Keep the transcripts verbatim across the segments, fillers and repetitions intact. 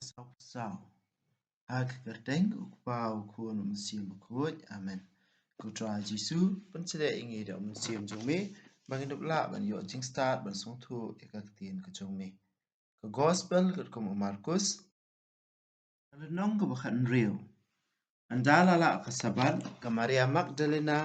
Saw saw. Ha ka kyrteng u Kpa, u Khun, u Mynsiem Bakhuid. Amen. Ko Trai Jisu, pynshlei ïa ngi da u Mynsiem jong me, ba ngin ïoh lah ban ïoh jingstad ban sngewthuh ïa ka ktien ka jong me. Ka Gospel katkum u Markus. Ka lynnong kaba khathynriew. Ynda la lah ka Sabbath, ka Maria Magdalena,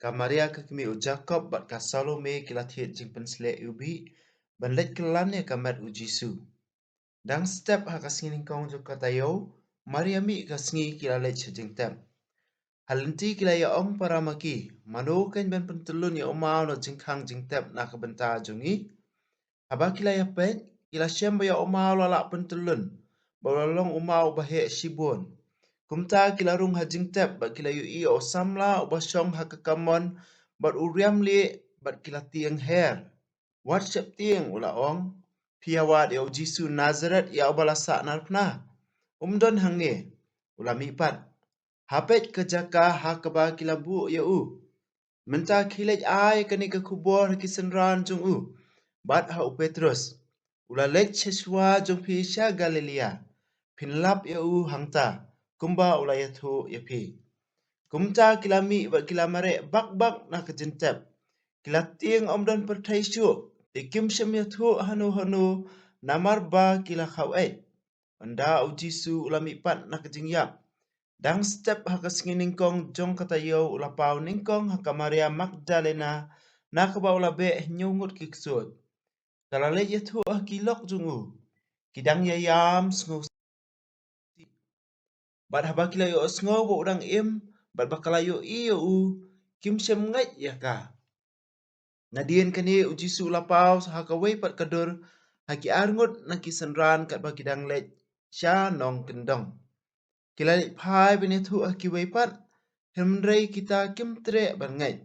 ka Maria ka kmie u Jakob bad ka Salome ki la thied jingpynshlei ïa u bih ban leit kyllon ïa ka met u Jisu. Dang step ha ka sngi nyngkong jong ka taïew, mar ïa mih ka sngi ki la leit sha jingtep. Ha lynti ki la ïa ong para ma ki, mano kan ban pyntyllun ïa u maw na jingkhang jingtep na ka bynta jong ngi? Haba ki la ïa peit, ki la shem ba ïa u maw la lah pyntyllun, ba u la long u maw uba heh shibun. Kumta ki la rung ha jingtep bad ki la ïohi ïa u samla uba shong ha ka kamon bad u riam lieh, bad ki la tieng her. Wat sheptieng, u la ong, phi ïa wad ïa u Jisu Nasaret, ïa uba la sah narphna. Um don hangne, u la mihpat. Ha peit ka jaka ha kaba ki la buh ïa u. Mynta khie leit ai kane ka khubor ha ki synran jong u bad ha u Petrus. U la leit sha shuwa jong phi sha Galilea. Phin lap ïa u hangta, kumba u la ïathuh ïa phi. Kumta ki la mih bad ki la mareh bak bak na ka jingtep. Ki la tieng, ym don pyrthei shuh, te kim shym ïathuh hano hano, namar ba ki la khawei. Ynda u Jisu u la mihpat na ka jingïap, dang step ha ka sngi nyngkong jong ka taïew, u la paw nyngkong ha ka Maria Magdalena, na kaba u la beh hynñiew ngut ki ksuid. Ka la leit ïathuh ha ki lok jong u. Ki dang ïa ïam sngew. Bad haba ki la ïohsngew ba u dang im, bad ba ka la ïohi ïa u, kim shym ngeit ïa ka. Nadien kane u Jisu u la paw ha kawei pat ka dur ha ki ar ngut na ki synran katba ki dang leit sha nongkyndong. Ki la leit phai ban ïathuh ha kiwei pat, hynrei kita kim treh ban ngeit.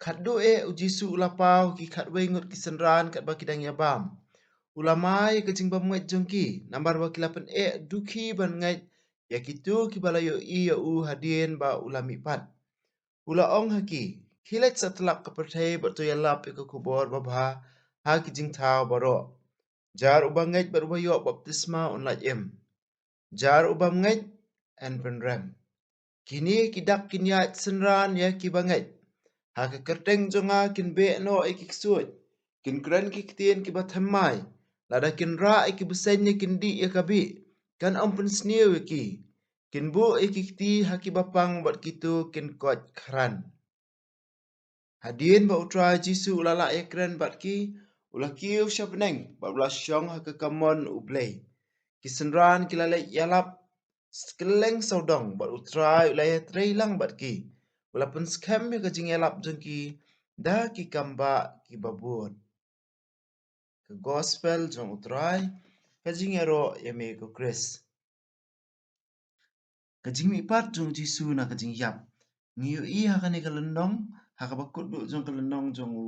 Khatduh eh u Jisu u la paw ha ki khatwei ngut ki synran katba ki dang ïa bam. U la mai ka jingbymngeit jong ki, namar ba ki la pyneh dukhi ban ngeit ïa kito kiba la ïohi ïa u hadien ba u la mihpat. U la ong ha ki, khie leit satlak ka pyrthei bad to ïalap ïa ka khubor babha ha ki jingthaw baroh. Jar uba ngeit bad uba ïoh baptisma un lait im. Jar u bym ngeit, yn pynrem. Kine ki dak kin ïaid synran ïa kiba ngeit. Ha ka kyrteng jong nga kin beh noh ïa ki ksuid, kin kren ki ktien kiba thymmai. Lada kin rah ïa ki bseiñ ne kin dih ïa ka bih, kan ym pynsniew ïa ki. Kin buh ïa ki kti ha kiba pang bad kito kin koit khran. Hadien ba u Trai Jisu u la lah ïakren bad ki, u la kiew sha bneng bad u la shong ha ka kamon U Blei. Ki synran ki la leit ïalap kylleng sawdong bad u Trai u la ïatrei lang bad ki. U la pynskhem ïa ka jingïalap jong ki da ki kambah kiba bun. Ka Gospel jong u Trai. Ka jingïaroh ïa me ko Khrist. Ka jingmihpat jong u Jisu na ka jingïap. Ngi ïohi ha kane ka lynnong, ha kaba kut duh jong ka lynnong jong u,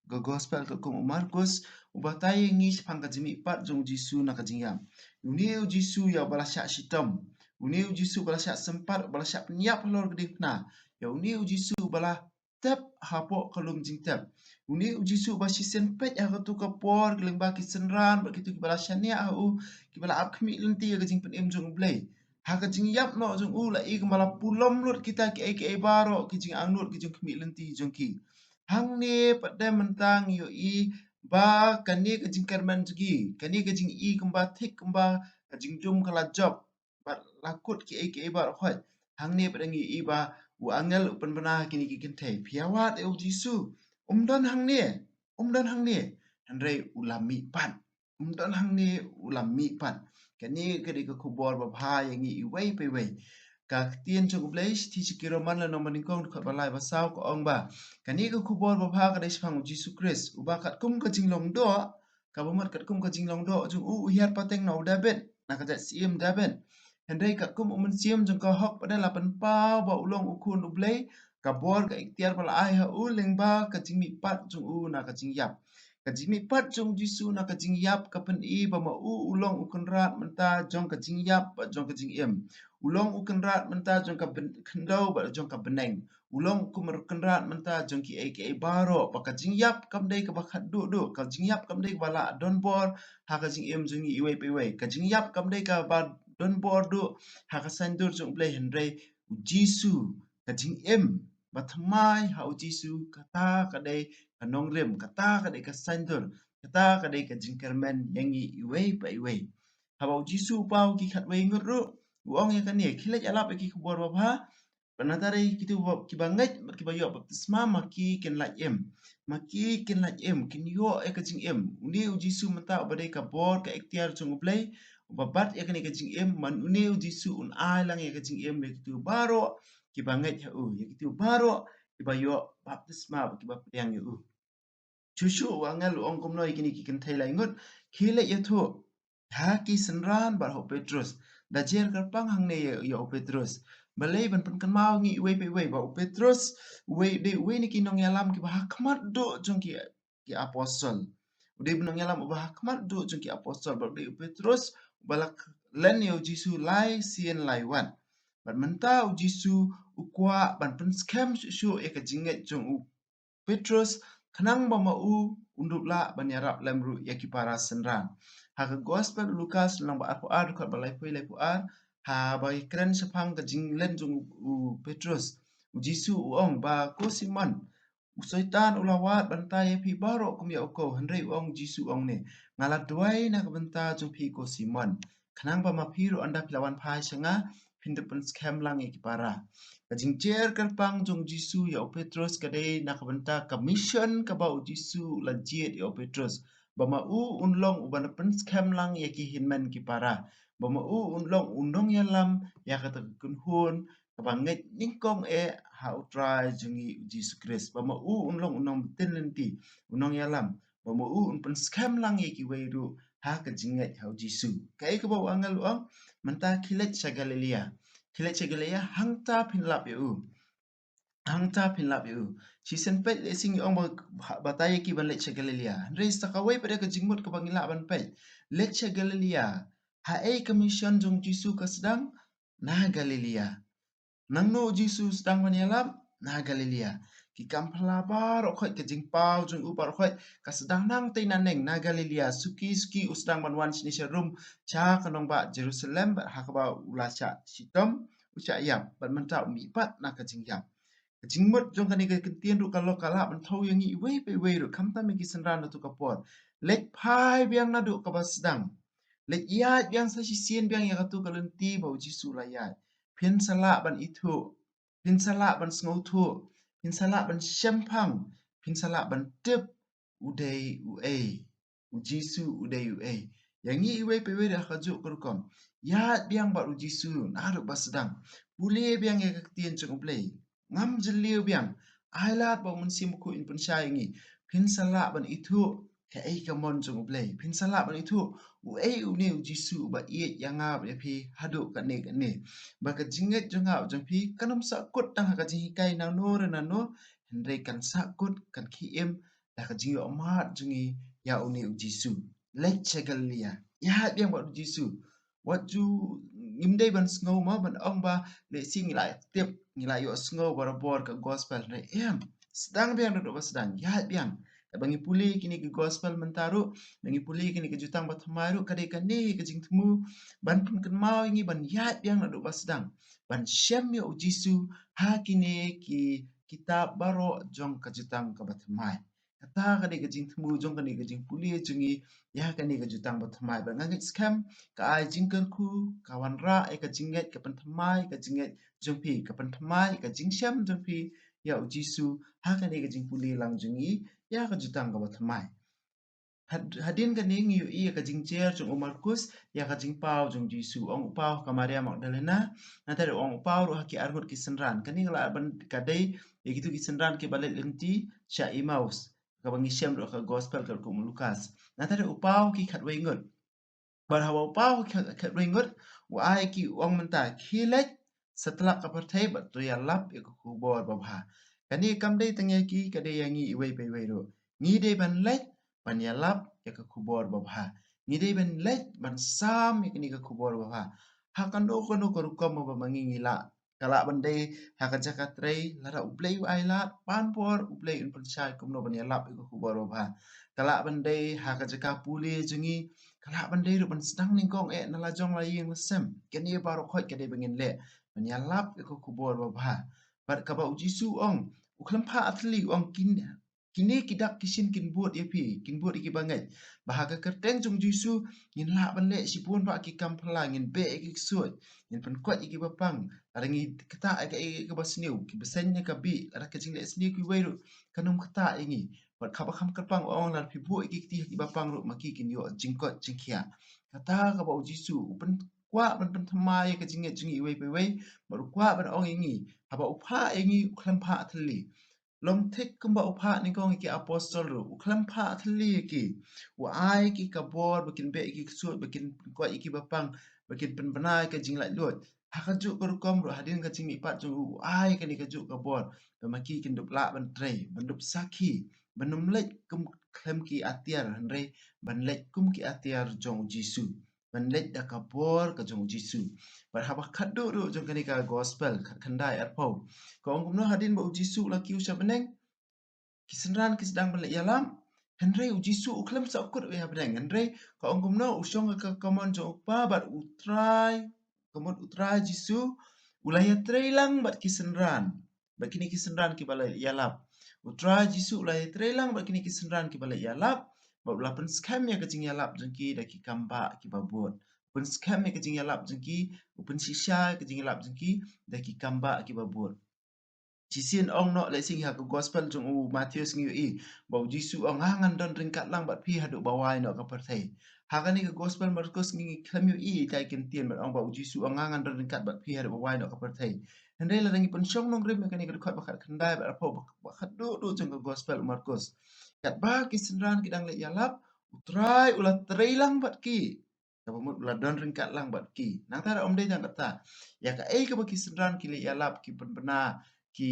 ka Gospel katkum u Markus, u batai ïa ngi shaphang ka jingmihpat jong u Jisu na ka jingïap. Une u Jisu ïa uba la shah shitom. Une u Jisu uba la shah sympat, uba la shah pynïap halor ka diengphna. Ïa une u Jisu uba la tep hapoh ka lum jingtep. Une u Jisu ba shisien peit ha katu ka por, lyngba ki synran bad kito kiba la shaniah ha u, kiba la ap khmih lynti ïa ka jingpynim jong U Blei. Ha ka jingïap noh jong u la i kumba la pulom lut kita kiei kiei baroh ki jingangnud ki jingkhmih lynti jong ki. Hangne pat de mynta ngi ïohi ba kane ka jingkyrmen jong ki, kane ka jingi kumba thik kumba ka jingdum ka la jop. Bad la kut kiei kiei baroh khoit. Hangne pat ngi ïohi ba u angel u pynbna ha kine ki kynthei. Phi ïa wad ïa u Jisu. Um don hangne. Um don hangne. Hynrei u la mihpat. Um don hangne, u la mihpat. Kane ka dei ka khubor babha ïa ngi iwei pa iwei. Ka ktien jong U Blei, shithi sha ki Roman lynnong banyngkong dkhot ba lai ba saw ka ong ba kane ka khubor babha ka dei shaphang u Jisu Khrist. Uba katkum ka jinglong doh, kaba mut katkum ka jinglong doh jong u, u hiar pateng na u David, na ka jait syiem David. Hynrei katkum u Mynsiem jong ka hok pat de la pynpaw ba u long u Khun U Blei, ka bor ka iktiar ba la ai ha u lyngba ka jingmihpat jong u na ka jingïap. Ka jingmihpat jong u Jisu na ka jingïap ka pyni ba ma u u long u kynrad mynta jong ka jingïap bad jong ka jingim. U long u kynrad mynta jong ka byn-, khyndew bad jong ka bneng. U long kum u kynrad mynta jong kiei kiei baroh, ba ka jingïap kam dei kaba khatduh duh, ka jingïap kam dei kaba la donbor ha ka jingim jong ngi iwei pa iwei. Ka jingïap kam dei kaba donbor duh ha ka saiñdur jong U Blei, hynrei U Jisu, ka jingim ba thymmai ha U Jisu, kata ka dei ka nongrim, kata ka dei ka saiñdur, kata ka dei ka jingkyrmen ïa ngi iwei pa iwei. Haba U Jisu u paw ki khatwei ngut ruh, u ong ïa kane, khie leit ïalap ïa ki khubor babha, bad nangta ruh ïa kito ba, kiba ngeit bad kiba ïoh baptisma, ma ki kin lait im. Ma ki kin lait im, kin ïoh ïa ka jingim. Une U Jisu mynta uba dei ka bor, ka iktiar jong U Blei, uba bat ïa kane ka jingim, ma une U Jisu un ai lang ïa ka jingim ïa kito baroh kiba ngeit ha u, ïa kito baroh kiba ïoh baptisma bad kiba pdiang ïa u. Shuh shuh u angel u ong kumno ïa kine ki kynthei lai ngut, khie leit ïathuh ha ki synran bad ha u Petrus. Da jer kyrpang hangne ïa, ïa u Petrus. Balei? Ban pynkynmaw ïa ngi iwei pa iwei ba u Petrus, uwei, u dei uwei na ki nongïalam kiba ha khmat duh jong ki, ki apostol. U dei u nongïalam uba ha khmat duh jong ki apostol, bad u dei u Petrus uba la len ïa U Jisu lai sien lai wat. Bad mynta U Jisu u kwah ban pynskhem shuh shuh ïa ka jingngeit jong u Petrus, khnang ba ma u un dup lah ban ïarap lem ruh ïa ki para synran. Ha ka Gospel u Lukas lynnong ba arphew ar, dkhot ba laiphew, laiphew ar, haba kren shaphang ka jinglen jong u Petrus, U Jisu u ong ba, ko Simon, u Soitan u la wad bynta ïa phi baroh kum ïa u khaw, hynrei u ong, Jisu u ong ne, nga la duwai na ka bynta jong phi ko Simon, khnang ba ma phi ruh ynda phi la wan phai sha nga, phin da pynskhem lang ïa ki para. Ka jingjer kyrpang jong U Jisu ïa u Petrus ka dei na ka bynta ka mission kaba U Jisu u la jied ïa u Petrus, ba ma u un long uba na pynskhem lang ïa ki hynmen ki para, ba ma u un long u nongïalam ïa kata ka kynhun kaba ngeit nyngkong eh ha U Trai jong ngi U Jisu Khrist, ba ma u un long u nongbtin lynti, u nongïalam, ba ma u un pynskhem lang ïa kiwei ruh ha ka jingngeit ha U Jisu. Kaei kaba u angel u ong? Mynta khie leit sha Galilea. Khie leit sha Galilea, hangta phin lap ïa u. Hangta phin lap ïa u. Shisien peit lehse ngi ong ba, batai ïa ki ban leit sha Galilea. Hynrei sa kawei pat ka jingmut kaba ngi lah ban peit. Leit sha Galilea. Haei ka mission jong U Jisu ka sdang? Na Galilea. Nangno U Jisu u sdang ban ïalap? Na Galilea. Ki kam phylla baroh khoit, ka jingpaw jong u baroh khoit ka sdang nangtei naneng na Galilea. Suki suki u sdang ban wan shane sharum sha ka nongbah Jerusalem, bad ha kaba u la shah shitom, u shah ïap, bad mynta u mihpat na ka jingïap. Ka jingmut jong kane ka ktien ruh ka long ka lah ban thew ïa ngi iwei pa iwei ruh, khamtam ïa ki synran naduh ka por. Leit phai biang naduh kaba sdang. Leit ïaid biang sa shisien biang ïa kato ka lynti ba U Jisu u la ïaid. Phin sa lah ban ithuh, phin sa lah ban sngewthuh, phin sa lah ban shemphang, phin sa lah ban tip u dei uei. U Jisu u dei uei. Ïa ngi iwei pa iwei ruh ha kajuh ka rukom. Ïaid biang bad U Jisu naduh ba sdang. Pule biang ïa ka ktien jong U Blei. Ngam jylliew biang. Ai lad ba U Mynsiem Bakhuid un pynshai ïa ngi. Phin sa lah ban ithuh kaei ka mon jong U Blei. Phin sa lah ban ithuh uei une U Jisu uba ïeit ïa nga bad ïa phi haduh katne katne. Ba ka jingngeit jong nga bad jong phi kan ym sahkut tang ha ka jinghikai nangno re nangno, hynrei kan sahkut, kan khie im da ka jingïohmad jong ngi ïa une U Jisu. Leit sha Galilea. Ïaid biang bad U Jisu. Wat ju, ngim dei ban sngew mo ban ong ba lehse ngi la tip, ngi la ïohsngew barabor ka gospel, hynrei em. Sdang biang naduh ba sdang, ïaid biang. Katba ngi pule kine ki gospel mynta ruh, ba ngi pule kine ki jutang bathymmai ruh, ka dei kane ka jingthmu ban pynkynmaw ïa ngi ban ïaid biang naduh ba sdang, ban shem ïa U Jisu ha kine ki kitab baroh jong ka jutang kaba thymmai. Kata ka dei ka jingthmu jong kane ka jingpule jong ngi ïa kane ka jutang bathymmai. Bad nga ngeit skhem ka ai jingkyrkhu, ka wanrah ïa ka jingngeit, ka pynthymmai ïa ka jingngeit jong phi, ka pynthymmai ïa ka jingshem jong phi ïa U Jisu ha kane ka jingpule lang jong ngi ïa ka jutang kaba thymmai. Had-, hadien kane ngi ïohi ïa ka jingjer jong u Markus ïa ka jingpaw jong U Jisu. Ong u paw ha ka Maria Magdalena, nangta ruh ong u paw ruh ha ki arngut ki synran. Kane ka lah ban ka dei ïa kito ki synran kiba leit lynti sha Emmaus, kaba ngi shem ruh ha ka gospel katkum u Lukas. Nangta ruh u paw ki khatwei ngut. Bad haba u paw ki khatwei ngut, u ai ki, u ong mynta, khie leit satlak ka pyrthei bad to ïalap ïa ka khubor babha. Kane kam dei tang ïa ki, ka dei ïa ngi iwei pa iwei ruh. Ngi dei ban leit ban ïalap ïa ka khubor babha. Ngi dei ban leit ban sam ïa kane ka khubor babha ha kano kano ka rukom ba ma ngi ngi lah. Ka lah ban dei ha ka jaka trei, lada U Blei u ai lad, ban por U Blei un pynshai kumno ban ïalap ïa ka khubor babha. Ka lah ban dei ha ka jaka pule jong ngi, ka lah ban dei ruh ban sdang nyngkong eh na la jong la ïing la sem. Kane baroh khoit ka dei ba ngin leh ban ïalap ïa ka khubor babha. Bad kaba U Jisu u ong, u khlem phah thylli, u ong, kin Kine ki dak ki shin kin bud ïa phi, kin bud ïa ki bangeit. Ba ha ka kyrteng jong U Jisu ngin lah ban leh shibun bah ki kam phylla, ngin beh ïa ki ksuid, ngin pynkoit ïa ki bapang. Lada ngi ktah ïa kaei kaei kaba sniew, ki bseiñ ne ka bih, lada ka jingleh sniew kiwei ruh kan ym ktah ïa ngi. Bad kaba kham kyrpang u ong, lada phi buh ïa ki kti ha ki bapang ruh ma ki kin ïoh jingkoit jingkhiah. Kata kaba U Jisu u pynkwah ban pynthymmai ïa ka jingngeit jong ngi iwei pa iwei, bad u kwah ban ong ïa ngi, haba u phah ïa ngi u khlem phah thylli. Long thik kumba u phah nyngkong ïa ki apostol ruh, u khlem phah thylli ïa ki. U ai ïa ki ka bor ba kin beh ïa ki ksuid, ba kin pynkoit ïa ki bapang, ba kin pynbna ïa ka jinglaitluid. Ha kajuh ka rukom ruh, hadien ka jingmihpat jong u, u ai kane kajuh ka bor ba ma ki kin dup lah ban trei, ban dup sakhi, ban ym leit kum khlem ki atiar, hynrei ban leit kum ki atiar jong U Jisu, ban leit da ka bor ka jong U Jisu. Bad haba khatduh ruh jong kane ka gospel, khatkhyndai arphew, ka ong kumno, hadien ba U Jisu u la kiew sha bneng, ki synran ki sdang ban leit ïalap, hynrei U Jisu u khlem sahkut wei ha bneng. Hynrei ka ong kumno, u shong ha ka kamon jong U Kpa, bad U Trai, ka mut U Trai Jisu u la ïatrei lang bad ki synran, bad kine ki synran kiba la ïalap. U Trai Jisu u la ïatrei lang bad kine ki synran kiba la ïalap, bad u la pynskhem ïa ka jingïalap jong ki da ki kambah kiba bud. Pynskhem ïa ka jingïalap jong ki, u pynshisha ïa ka jingïalap jong ki da ki kambah kiba bud. Shisien ong noh, lehse ha ka gospel jong u Mathaios ngi ïohi ba U Jisu u ong, nga ngan don ryngkat lang bad phi haduh ba wai noh ka pyrthei. Ha kane ka gospel Markos ngi, ngi khlem ïohi ïa ka ktien ban ong ba U Jisu u ong, nga ngan don ryngkat bad phi haduh ba wai noh ka pyrthei. Hynrei lada ngi pynshong nongrim ïa kane ka dkhot ba khatkhyndai bad arphew, ba, ba khatduh duh jong ka gospel u Markos, katba ki synran ki dang leit ïalap, U Trai u la trei lang bad ki. Kaba mut u la don ryngkat lang bad ki. Nangta ruh ym dei tang katta. Ïa kaei kaba ki synran ki leit ïalap, ki pynbna, ki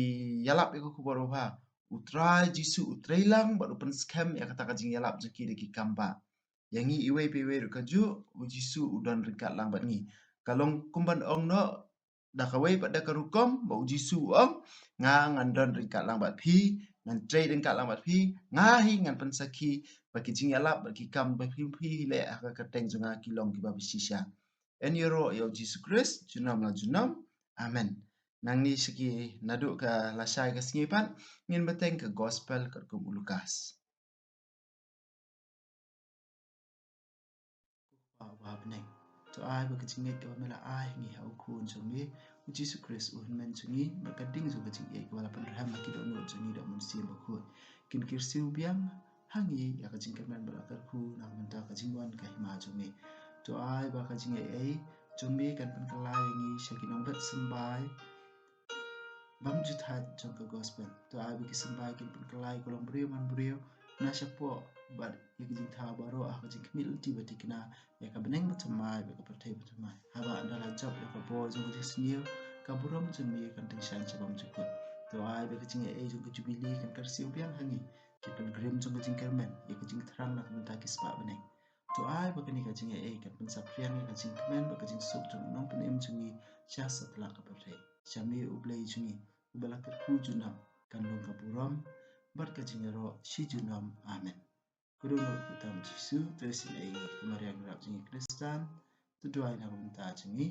ïalap ïa ka khubor babha, U Trai Jisu u trei lang bad u pynskhem ïa kata ka jingïalap jong ki da ki kambah. Ïa ngi iwei pa iwei ruh kajuh, U Jisu u don ryngkat lang bad ngi. Ka long kumban ong noh, da kawei pat da ka rukom, ba U Jisu u ong, nga ngan don ryngkat lang bad phi, ngan trei ryngkat lang bad phi, nga hi ngan pynsakhi ba ki jingïalap bad ki kam ba phi, phi leh ha ka kyrteng jong nga ki long kiba bashisha. Yn ïaroh ïa U Jisu Khrist junom la junom. Amen. Nangne sha ki, naduh ka lashai ka sngi pat, ngin bteng ka gospel katkum u Lukas. Ko Kpa uba ha bneng, to ai ba ka jingngeit kaba me la ai ha ngi ha u Khun jong me, U Jisu Khrist u hynmen jong ngi, bad ka ding jong ka jingïeit kaba la pynrhem ha ki dohnud jong ngi da u Mynsiem Bakhuid, kin kyrsiew biang ha ngi ïa ka jingkyrmen bad la kyrkhu na ka bynta ka jingwan ka hima jong me. To ai ba ka jingaiei jong me kan pynkylla ïa ngi sha ki nongbet symbai bymjuthat jong ka gospel. To ai ba ki symbai kin pynkylla ïa ka longbriew manbriew na shapoh bad ïa ka jingthaw baroh ha ka jingkhmih lynti ba thikna ïa ka bneng bathymmai bad ka pyrthei bathymmai. Haba ynda la jop ïa ka bor jong ka jingsniew, ka burom jong me kan tyngshaiñ sha bymjukut. To ai ba ka jingaiei jong ka jubili kan kyrsiew biang ha ngi, ki pilgrim jong ka jingkyrmen, ïa ka jingthrang na ka bynta ki spah bneng. To ai ba kane ka jingaiei kan pynsaphriang ïa ka jingkmen bad ka jingsuk jong u Nongpynim jong ngi sha satlak ka pyrthei. Sha me U Blei jong ngi, uba la kyrkhu junom, kan long ka burom bad ka jingïaroh shi junom. Amen. Ko Dohnud Kpa tam Jisu, to isynei ïa ngi, ko Maria Nongrep jong ngi Khristan, to duwai na ka bynta jong ngi.